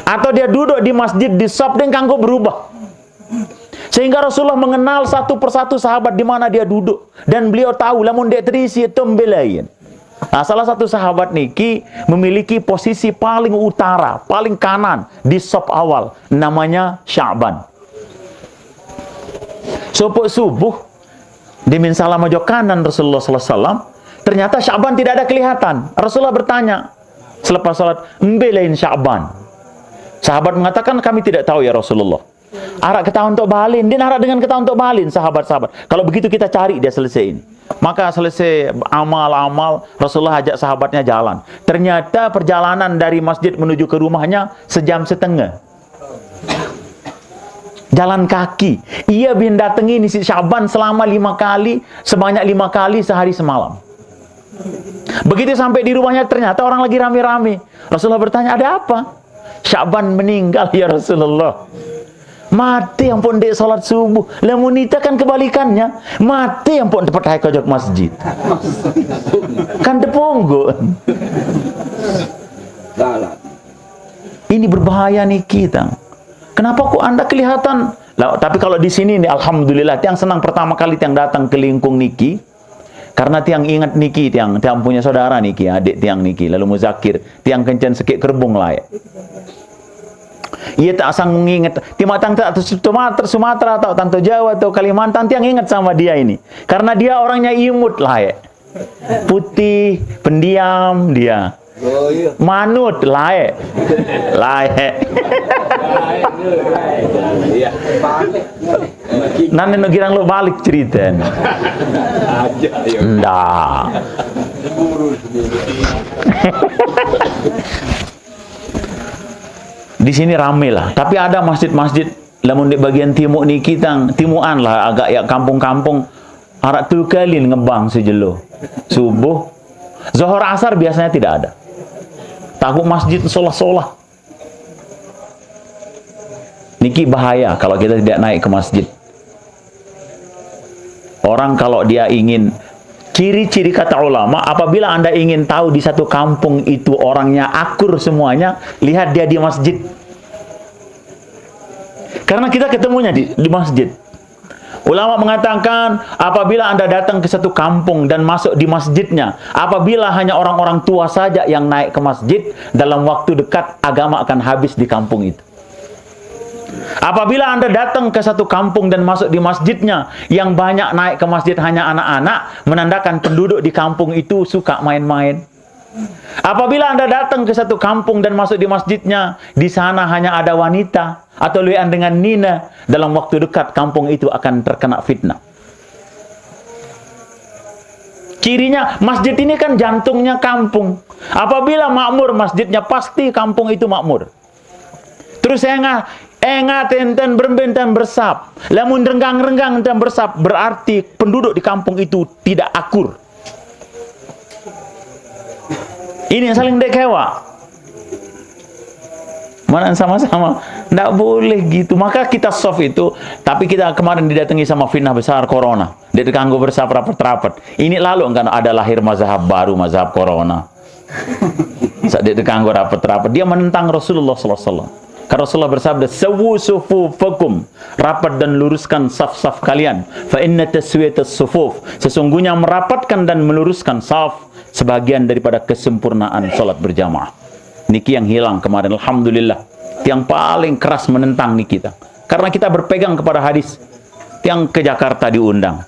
Atau dia duduk di masjid, di saf, ndek kanggo berubah. Sehingga Rasulullah mengenal satu persatu sahabat di mana dia duduk. Dan beliau tahu, lamun ndek terisi, itu mbelain. Nah, salah satu sahabat niki memiliki posisi paling utara, paling kanan di saf awal. Namanya Sya'ban. Sopok subuh, dimin salam ojo kanan Rasulullah sallallahu alaihi wasallam. Ternyata Sya'ban tidak ada kelihatan. Rasulullah bertanya selepas salat, "Mbelain Sya'ban?" Sahabat mengatakan, "Kami tidak tahu, ya Rasulullah." Arak ketahuan tok balin, ndek arak dengan ketahuan tok balin, sahabat-sahabat. Kalau begitu kita cari dia selesai ini. Maka selesai amal-amal, Rasulullah ajak sahabatnya jalan. Ternyata perjalanan dari masjid menuju ke rumahnya sejam setengah. Jalan kaki. Ia bin datangi niki si Sya'ban selama lima kali, sebanyak lima kali sehari semalam. Begitu sampai di rumahnya, ternyata orang lagi rame-rame. Rasulullah bertanya, "Ada apa?" "Sya'ban meninggal, ya Rasulullah." "Mati ampun ndek salat subuh." Lamun kita kan kebalikannya. "Mati ampun tepat hai kojok masjid." Kan tepunggu. Ini berbahaya niki, tang. Kenapa kok Anda kelihatan? Lah, tapi kalau di sini nih, alhamdulillah, tiang senang pertama kali tiang datang ke lingkung niki. Karena tiang ingat niki, tiang, tiang punya saudara niki, adik tiang niki, lalu Muzakir, tiang kencen sekik kerbung lah ya. Ia tak sang ingat, timak tang tak Sumatera, Sumatera atau tang to Jawa atau Kalimantan, tiang ingat sama dia ini. Karena dia orangnya imut lah ya. Putih, pendiam dia. Oh, iya. Manut, lae. Lae. Iya. Nanti no girang lo balik cerita. Aja, ayo. Ndak. Di sini rame lah, tapi ada masjid-masjid, lamun di bagian timur niki tang, timuan lah, agak ya kampung-kampung, arak tukalin ngebang sejelo. Subuh, Zohor, Asar biasanya tidak ada. Tahu masjid solah-solah. Niki bahaya kalau kita tidak naik ke masjid. Orang kalau dia ingin, ciri-ciri kata ulama, apabila Anda ingin tahu di satu kampung itu orangnya akur semuanya, lihat dia di masjid. Karena kita ketemunya di, di masjid. Ulama mengatakan, apabila Anda datang ke satu kampung dan masuk di masjidnya, apabila hanya orang-orang tua saja yang naik ke masjid, dalam waktu dekat agama akan habis di kampung itu. Apabila Anda datang ke satu kampung dan masuk di masjidnya, yang banyak naik ke masjid hanya anak-anak, menandakan penduduk di kampung itu suka main-main. Apabila Anda datang ke satu kampung dan masuk di masjidnya, di sana hanya ada wanita atau luean dengan nina, dalam waktu dekat kampung itu akan terkena fitnah. Cirinya, masjid ini kan jantungnya kampung. Apabila makmur masjidnya, pasti kampung itu makmur. Terus enga, enga tenten berembe enten bersap. Lamun renggang-renggang enten bersap, berarti penduduk di kampung itu tidak akur. Ini yang saling dekewa. Mana yang sama-sama? Ndak boleh gitu. Maka kita soft itu, tapi kita kemarin didatangi sama fitnah besar corona. Dia terganggu bersap rapat-rapat. Ini lalu kan ada lahir mazhab baru, mazhab corona. Saat dia terganggu rapat-rapat, dia menentang Rasulullah sallallahu alaihi wasallam. Karena Rasulullah bersabda, "Sawwu sufufakum," rapat dan luruskan saf-saf kalian. "Fa inna taswiyatas sufuf," sesungguhnya merapatkan dan meluruskan saf sebagian daripada kesempurnaan salat berjamaah. Niki yang hilang kemarin, alhamdulillah. Yang paling keras menentang niki kita. Karena kita berpegang kepada hadis. Tiang ke Jakarta diundang.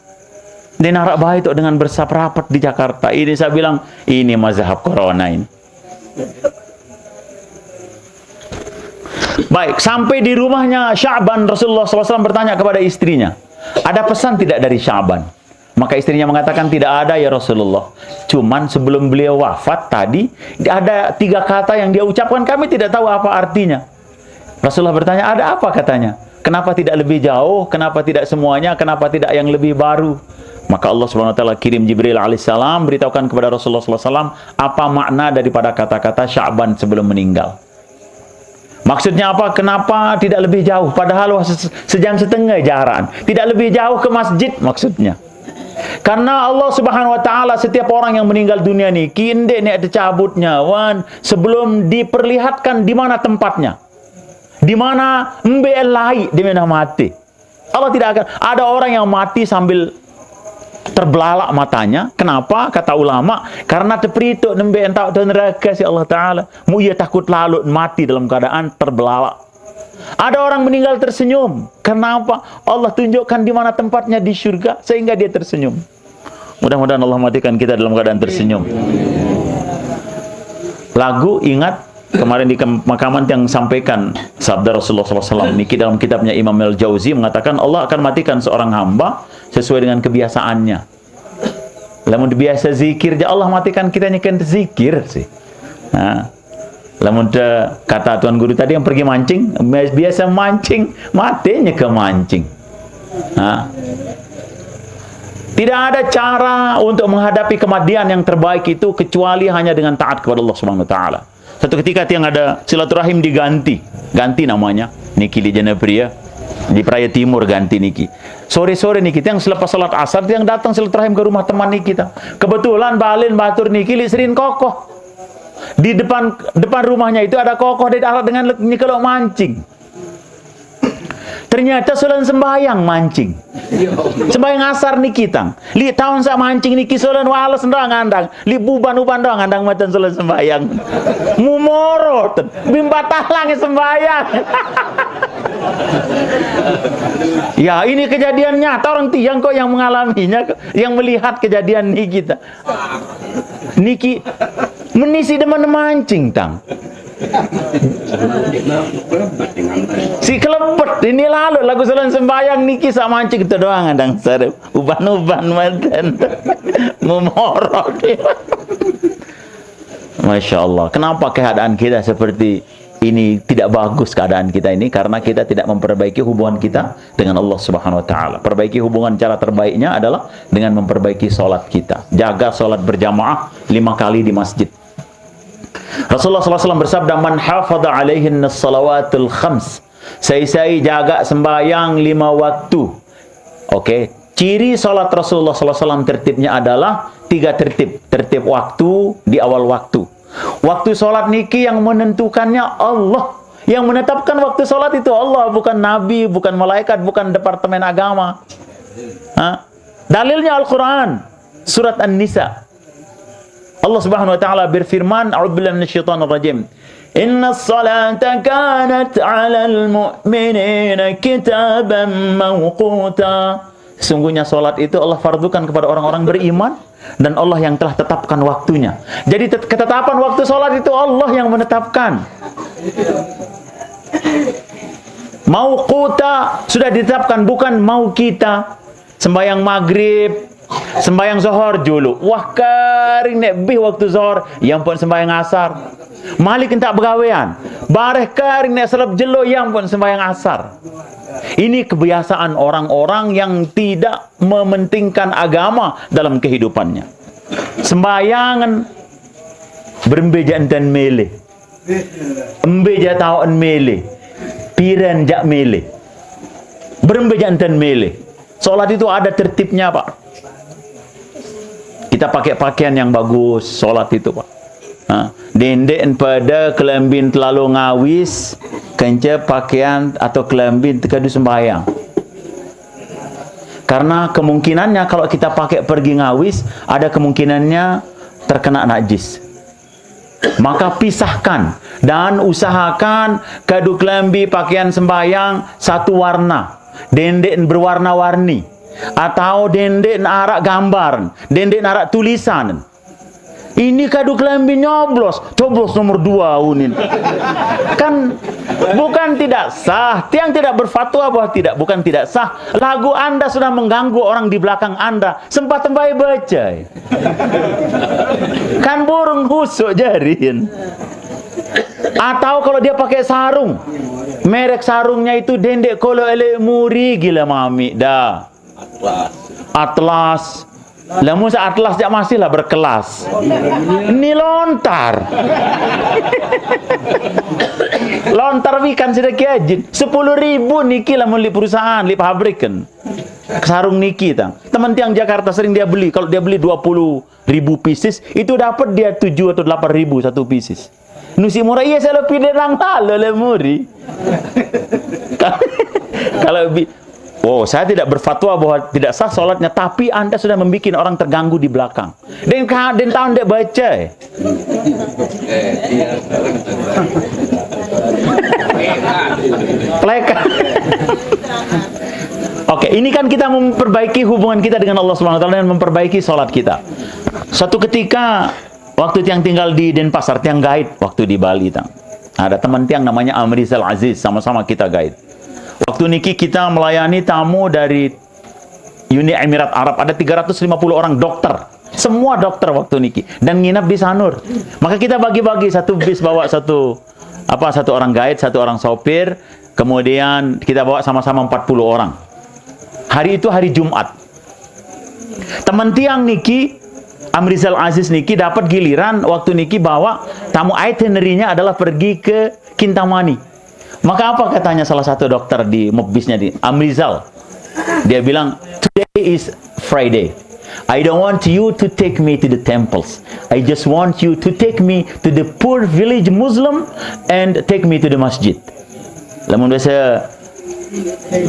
Dia narak baik tuh dengan bersap rapat di Jakarta. Ini saya bilang, ini mazhab corona ini. Baik, sampai di rumahnya Sya'ban, Rasulullah sallallahu alaihi wasallam bertanya kepada istrinya, "Ada pesan tidak dari Sya'ban?" Maka istrinya mengatakan, "Tidak ada, ya Rasulullah. Cuman sebelum beliau wafat tadi, ada tiga kata yang dia ucapkan, kami tidak tahu apa artinya." Rasulullah bertanya, "Ada apa?" katanya. "Kenapa tidak lebih jauh? Kenapa tidak semuanya? Kenapa tidak yang lebih baru?" Maka Allah Subhanahu wa taala kirim Jibril alaihissalam beritahukan kepada Rasulullah sallallahu alaihi wasallam apa makna daripada kata-kata Sya'ban sebelum meninggal. Maksudnya apa? Kenapa tidak lebih jauh? Padahal wah, se-, sejam setengah jarak. Tidak lebih jauh ke masjid maksudnya. Karena Allah Subhanahu wa Ta'ala, setiap orang yang meninggal dunia niki, ndeq nek dicabut nyawan sebelum diperlihatkan di mana tempatnya. Di mana mbe laik di mana mati. Allah tidak akan, ada orang yang mati sambil terbelalak matanya. Kenapa? Kata ulama, karena teperito nembe entah tu neraka si Allah Ta'ala. Mu ia takut lalut mati dalam keadaan terbelalak. Ada orang meninggal tersenyum. Kenapa? Allah tunjukkan di mana tempatnya di surga sehingga dia tersenyum. Mudah-mudahan Allah matikan kita dalam keadaan tersenyum. Lagu ingat kemarin di kem-, makaman yang sampaikan sabda Rasulullah sallallahu alaihi wasallam. Niki dalam kitabnya Imam Al-Jauzi mengatakan Allah akan matikan seorang hamba sesuai dengan kebiasaannya. Lamun biasa zikir, ya Allah matikan kita nyekan zikir sih. Nah, lamun te-, kata Tuan Guru tadi yang pergi mancing, biasa mancing, matinya ke mancing. Nah, tidak ada cara untuk menghadapi kematian yang terbaik itu kecuali hanya dengan taat kepada Allah Subhanahu wa Ta'ala. Satu ketika tiang ada silaturahim diganti, ganti namanya. Niki di Janapria, di Praya Timur ganti niki. Sore-sore niki tiang selepas salat asar tiang datang silaturahim ke rumah teman niki ta. Kebetulan balen batur niki li serin kokoh. Di depan, depan rumahnya itu ada kokoh di darat dengan le-, nyekelok mancing. Ternyata solan sembahyang mancing. Sembahyang asar niki tang. Li taun sa mancing niki solan wales ndoang andang. Li buban-uban ndoang andang matan solan sembahyang. Mumorot. Bim batalang sembahyang. Ya, ini kejadian nyata orang tiang kok yang mengalaminya, yang melihat kejadian niki ta. Niki menisi demen mancing tang. Si kelebet ini lalu lagu solan sembahyang niki sa mancing itu doang andang sarep. Uban-uban matan. Mumorot. Masya Allah. Kenapa keadaan kita seperti ini, tidak bagus keadaan kita ini? Karena kita tidak memperbaiki hubungan kita dengan Allah Subhanahu wa Ta'ala. Perbaiki hubungan, cara terbaiknya adalah dengan memperbaiki sholat kita. Jaga sholat berjamaah lima kali di masjid. Rasulullah sallallahu alaihi wasallam bersabda, "Man hafadha alaihin salawatul khams." Sai-sai jaga sembahyang lima waktu. Oke, ciri salat Rasulullah sallallahu alaihi wasallam tertibnya adalah tiga tertib. Tertib waktu di awal waktu. Waktu salat niki yang menentukannya Allah. Yang menetapkan waktu salat itu Allah, bukan nabi, bukan malaikat, bukan departemen agama. Ha? Dalilnya Al-Quran, surat An-Nisa. Allah Subhanahu wa Ta'ala berfirman, "A'udzubillahi minasyaitonir rajim. Innas salata kanat 'alal mu'minina kitaban mauquta." Sesungguhnya salat itu Allah fardukan kepada orang-orang beriman dan Allah yang telah tetapkan waktunya. Jadi tet-, ketetapan waktu salat itu Allah yang menetapkan. Mauquta sudah ditetapkan, bukan mau kita. Sembahyang maghrib, sembahyang zohor julu. Wah, kering nek bih waktu zohor, yang pun sembahyang asar. Malik entak begawean. Bareh kering nek selep jelo, yang pun sembahyang asar. Ini kebiasaan orang-orang yang tidak mementingkan agama dalam kehidupannya. Sembayangan berembe jak enten mele. Embe jak taoken mele. Piren jak mele. Berembe jak enten mele. Salat itu ada tertibnya, Pak. Kita pakai pakaian yang bagus, salat itu, Pak. Nah, dendeqn pada kelambin terlalu ngawis, kence pakaian atau kelambin tekadu sembahyang. Karena kemungkinannya kalau kita pakai pergi ngawis, ada kemungkinannya terkena najis. Maka pisahkan dan usahakan kadu kelambi pakaian sembahyang satu warna, dendeqn berwarna-warni, atau dendeqn araq gambar, dendeqn araq tulisan. Ini kadu kelambi nyoblos, coblos nomor dua unin. Kan bukan tidak sah, tiang tidak berfatwa bahwa tidak, bukan tidak sah. Lagu Anda sudah mengganggu orang di belakang Anda, sempat tembai baca. Kan burung husuk jarin. Atau kalau dia pakai sarung, merek sarungnya itu dendeq kolo elek muri gila mami dah. Atlas. Lah musa atlas jak masih lah berkelas. Ni lontar. Lontar wikan sida kiajin. Sepuluh ribu niki lah meli perusahaan, li pabrik kan. Sarung niki tang. Teman tiang Jakarta sering dia beli, kalau dia beli dua puluh ribu pieces, itu dapat dia tujuh atau delapan ribu satu pieces. Nu si murah, iya, saya lebih denang lalu le muri. Kalau bi-, oh, saya tidak berfatwa bahwa tidak sah sholatnya, tapi Anda sudah membuat orang terganggu di belakang. Den ka, den tahu ndak baca, eh? Plek. Oke, ini kan kita memperbaiki hubungan kita dengan Allah Subhanahu wa Taala dan memperbaiki sholat kita. Satu ketika, waktu tiang tinggal di Denpasar, tiang guide waktu di Bali, tang. Ada teman tiang namanya Amrizal Aziz, sama-sama kita guide. Waktu niki kita melayani tamu dari Uni Emirat Arab, ada tiga ratus lima puluh orang dokter. Semua dokter waktu niki. Dan nginap di Sanur. Maka kita bagi-bagi, satu bis bawa satu, apa, satu orang guide, satu orang sopir. Kemudian kita bawa sama-sama empat puluh orang. Hari itu hari Jumat. Teman tiang niki, Amrizal Aziz niki, dapat giliran waktu niki bawa tamu, itinerary-nya adalah pergi ke Kintamani. Maka apa katanya salah satu dokter di mubisnya, di Amrizal? Dia bilang, "Today is Friday. I don't want you to take me to the temples. I just want you to take me to the poor village Muslim and take me to the masjid." Lamun bahasa,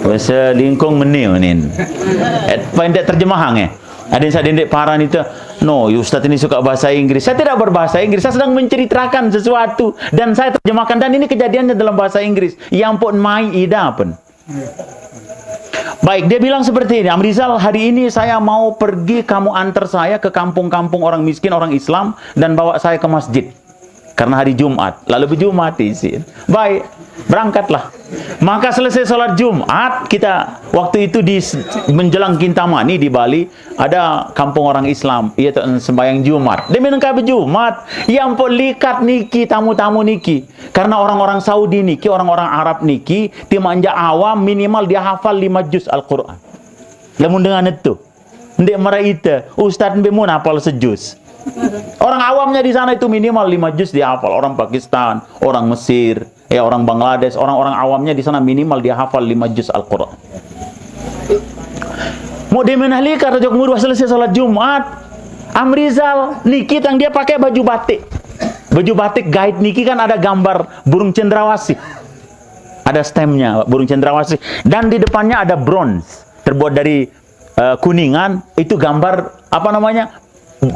bahasa lingkung meni, menin. Eh, paling tidak terjemahan, eh. Ada yang saya dendik paran itu, "No, Ustadz ini suka bahasa Inggris." Saya tidak berbahasa Inggris, saya sedang menceritakan sesuatu dan saya terjemahkan. Dan ini kejadiannya dalam bahasa Inggris. Ya ampun, mai ida pun. Baik, dia bilang seperti ini, "Amrizal, hari ini saya mau pergi, kamu antar saya ke kampung-kampung orang miskin, orang Islam, dan bawa saya ke masjid. Karena hari Jumat." Lalu berjumat di sini. Baik, berangkatlah. Maka selesai sholat Jumat, kita waktu itu di s-, menjelang Kintamani di Bali, ada kampung orang Islam, iya tu sembahyang Jumat. Dia minum kabe Jumat, ya ampun, likat niki, tamu-tamu niki. Karena orang-orang Saudi niki, orang-orang Arab niki, timanja awam, minimal dia hafal lima juz Al-Quran. Lamun dengan itu, ndak mara ita, ustadz mbe mun hafal sejuz. Orang awamnya di sana itu minimal lima juz dia hafal. Orang Pakistan, orang Mesir, ya, orang Bangladesh, orang-orang awamnya di sana minimal dia hafal lima juz Al-Quran. Mau dia menahlikat, jok murah selesai sholat Jumat, Amrizal niki tang dia pakai baju batik. Baju batik guide niki kan ada gambar burung cendrawasih. Ada stemnya burung cendrawasih. Dan di depannya ada bronze terbuat dari, eh, kuningan. Itu gambar, apa namanya,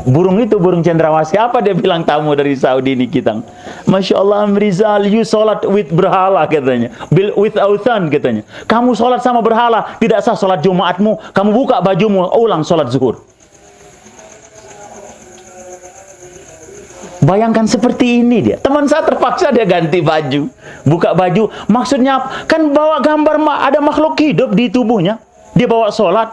burung itu, burung cendrawasih. Apa dia bilang tamu dari Saudi ini, kita? "Masya Allah, Amrizal, you sholat with berhala," katanya. "Bil, with authan," katanya. "Kamu sholat sama berhala, tidak sah sholat Jumatmu. Kamu buka bajumu, ulang sholat zuhur." Bayangkan seperti ini dia. Teman saya terpaksa dia ganti baju. Buka baju. Maksudnya, kan bawa gambar ma-, ada makhluk hidup di tubuhnya. Dia bawa sholat.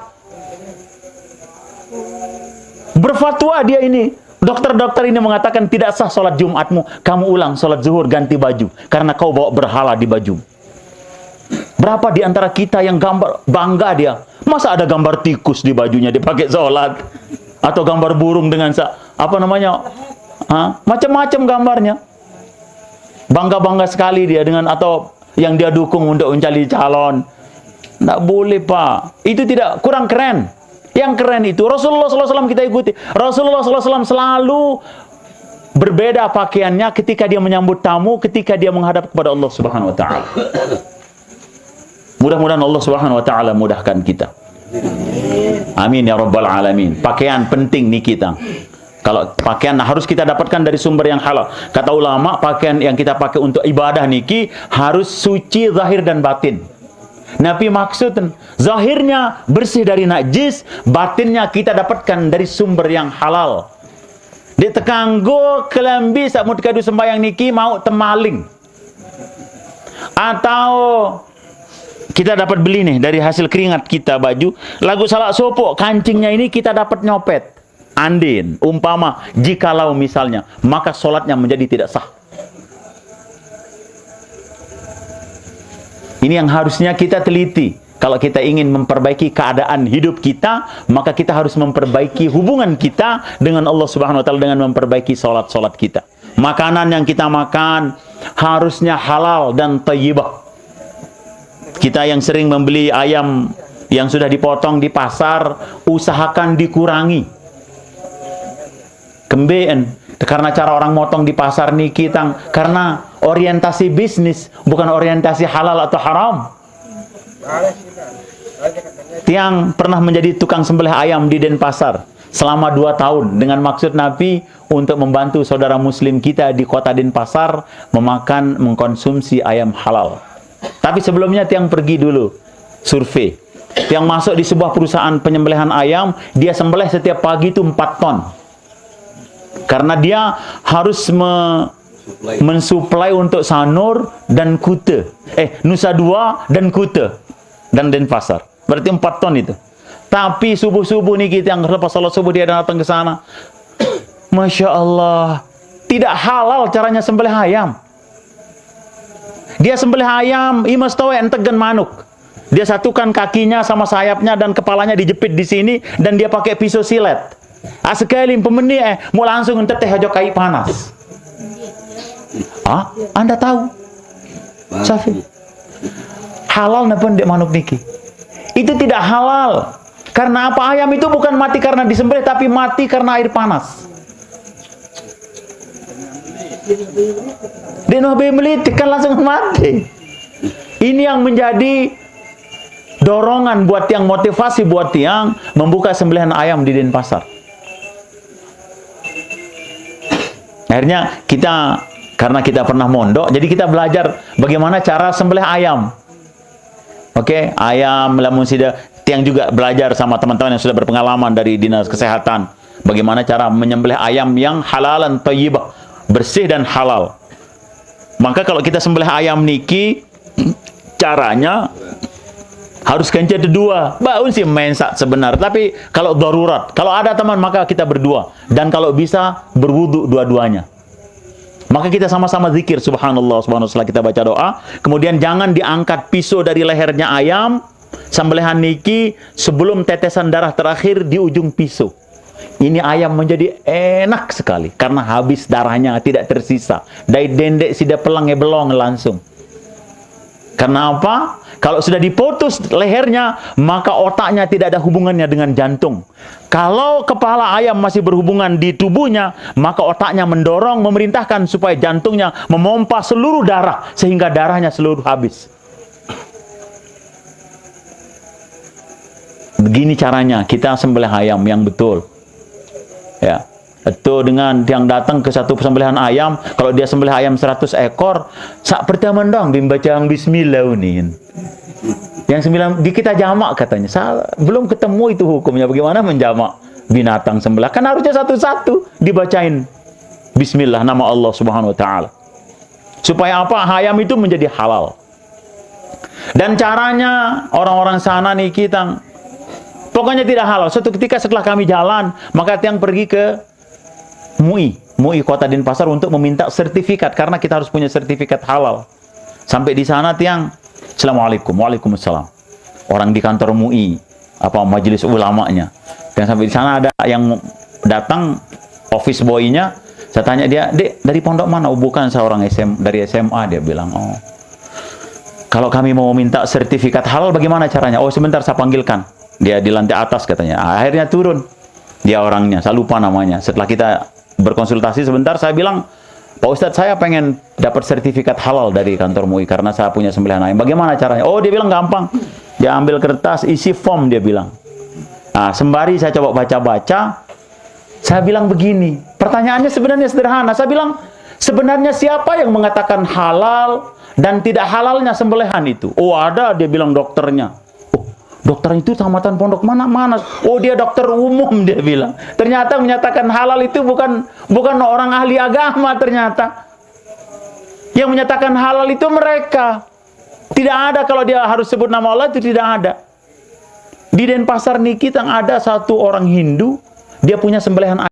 Berfatwa dia ini. Dokter-dokter ini mengatakan tidak sah sholat Jumatmu. Kamu ulang sholat zuhur, ganti baju. Karena kau bawa berhala di baju. Berapa di antara kita yang gambar, bangga dia? Masa ada gambar tikus di bajunya dipakai sholat? Atau gambar burung dengan sa-, apa namanya? Hah? Macam-macam gambarnya. Bangga-bangga sekali dia dengan, atau yang dia dukung untuk mencari calon. Nggak boleh, Pak. Itu tidak, kurang keren. Yang keren itu Rasulullah sallallahu alaihi wasallam kita ikuti. Rasulullah sallallahu alaihi wasallam selalu berbeda pakaiannya ketika dia menyambut tamu, ketika dia menghadap kepada Allah Subhanahu wa Ta'ala. Mudah-mudahan Allah Subhanahu wa Ta'ala mudahkan kita. Amin ya rabbal alamin. Pakaian penting nih kita. Kalau pakaian harus kita dapatkan dari sumber yang halal. Kata ulama, pakaian yang kita pakai untuk ibadah niki harus suci zahir dan batin. Nabi maksud, zahirnya bersih dari najis, batinnya kita dapatkan dari sumber yang halal. Di tekanggo kelambi saat mau kadu sembahyang niki mau temaling. Atau kita dapat beli nih dari hasil keringat kita baju, lagu salah sopok kancingnya ini kita dapat nyopet. Andin, umpama, jikalau misalnya, maka sholatnya menjadi tidak sah. Ini yang harusnya kita teliti. Kalau kita ingin memperbaiki keadaan hidup kita, maka kita harus memperbaiki hubungan kita dengan Allah Subhanahu wa Ta'ala dengan memperbaiki sholat-sholat kita. Makanan yang kita makan harusnya halal dan thayyibah. Kita yang sering membeli ayam yang sudah dipotong di pasar, usahakan dikurangi. Kembe'en, karena cara orang motong di pasar niki tang, karena orientasi bisnis, bukan orientasi halal atau haram. Tiang pernah menjadi tukang sembelih ayam di Denpasar selama dua tahun dengan maksud Nabi untuk membantu saudara muslim kita di kota Denpasar memakan, mengkonsumsi ayam halal. Tapi sebelumnya tiang pergi dulu survei. Tiang masuk di sebuah perusahaan penyembelihan ayam, dia sembelih setiap pagi itu empat ton. Karena dia harus me- mensuplai untuk Sanur dan Kuta. Eh, Nusa Dua dan Kuta. Dan Denpasar. Berarti empat ton itu. Tapi subuh-subuh nih kita yang lepas salat subuh dia datang ke sana. Masya Allah. Tidak halal caranya sembelih ayam. Dia sembelih ayam, imas tahu entegen manuk. Dia satukan kakinya sama sayapnya dan kepalanya dijepit di sini dan dia pakai pisau silet. Ah, sekali pemeni eh, mau langsung teteh aja kai panas. Ah, Anda tahu? Safi. Halal napa ndak manuk niki? Itu tidak halal. Karena apa? Ayam itu bukan mati karena disembelih, tapi mati karena air panas. Dia noh beli kan langsung mati. Ini yang menjadi dorongan buat tiang, motivasi buat tiang membuka sembelihan ayam di Denpasar. Akhirnya kita, karena kita pernah mondok, jadi kita belajar bagaimana cara sembelih ayam. Oke, ayam lamun sida tiang juga belajar sama teman-teman yang sudah berpengalaman dari dinas kesehatan. Bagaimana cara menyembelih ayam yang halalan thayyibah, bersih dan halal. Maka kalau kita sembelih ayam niki, caranya harus kencet dua. Baun sih main saat sebenar. Tapi kalau darurat, kalau ada teman maka kita berdua. Dan kalau bisa berwudu dua-duanya. Maka kita sama-sama zikir subhanallah, subhanallah setelah kita baca doa. Kemudian jangan diangkat pisau dari lehernya ayam, sembelihan niki sebelum tetesan darah terakhir di ujung pisau. Ini ayam menjadi enak sekali karena habis darahnya tidak tersisa. Dari dendek sida pelang belong langsung. Karena apa? Kalau sudah diputus lehernya, maka otaknya tidak ada hubungannya dengan jantung. Kalau kepala ayam masih berhubungan di tubuhnya, maka otaknya mendorong, memerintahkan supaya jantungnya memompa seluruh darah sehingga darahnya seluruh habis. Begini caranya kita sembelih ayam yang betul. Ya. Itu dengan yang datang ke satu sembelihan ayam, kalau dia sembelih ayam seratus ekor, sak pertama dong bim bacaan bismillah unin. Yang sembilan di kita jamak katanya. Salah, belum ketemu itu hukumnya bagaimana menjamak binatang sembelih. Kan harusnya satu-satu dibacain bismillah nama Allah Subhanahu wa taala. Supaya apa? Ayam itu menjadi halal. Dan caranya orang-orang sana nih kita pokoknya tidak halal. Suatu ketika setelah kami jalan, maka tiang pergi ke MUI, MUI Kota Denpasar untuk meminta sertifikat karena kita harus punya sertifikat halal. Sampai di sana tiang, "Assalamualaikum." "Waalaikumsalam." Orang di kantor MUI, apa majelis ulamanya. Dan sampai di sana ada yang datang, office boy-nya, saya tanya dia, "Dek, dari pondok mana?" "Oh, bukan, saya orang S M, dari S M A," dia bilang. "Oh. Kalau kami mau minta sertifikat halal bagaimana caranya?" "Oh, sebentar saya panggilkan." Dia di lantai atas katanya. Akhirnya turun. Dia orangnya, saya lupa namanya. Setelah kita berkonsultasi sebentar, saya bilang, "Pak Ustadz, saya pengen dapat sertifikat halal dari kantor MUI karena saya punya sembelihan ayam. Bagaimana caranya?" "Oh," dia bilang, "gampang." Dia ambil kertas, isi form, dia bilang. Nah, sembari saya coba baca-baca, saya bilang begini, pertanyaannya sebenarnya sederhana. Saya bilang, "Sebenarnya siapa yang mengatakan halal dan tidak halalnya sembelihan itu?" "Oh, ada," dia bilang, "dokternya." "Oh, dokter itu tamatan pondok mana?" "Mana?" "Oh, dia dokter umum," dia bilang. Ternyata menyatakan halal itu bukan bukan orang ahli agama ternyata. Yang menyatakan halal itu mereka. Tidak ada kalau dia harus sebut nama Allah itu tidak ada. Di Denpasar niki tang ada satu orang Hindu, dia punya sembelihan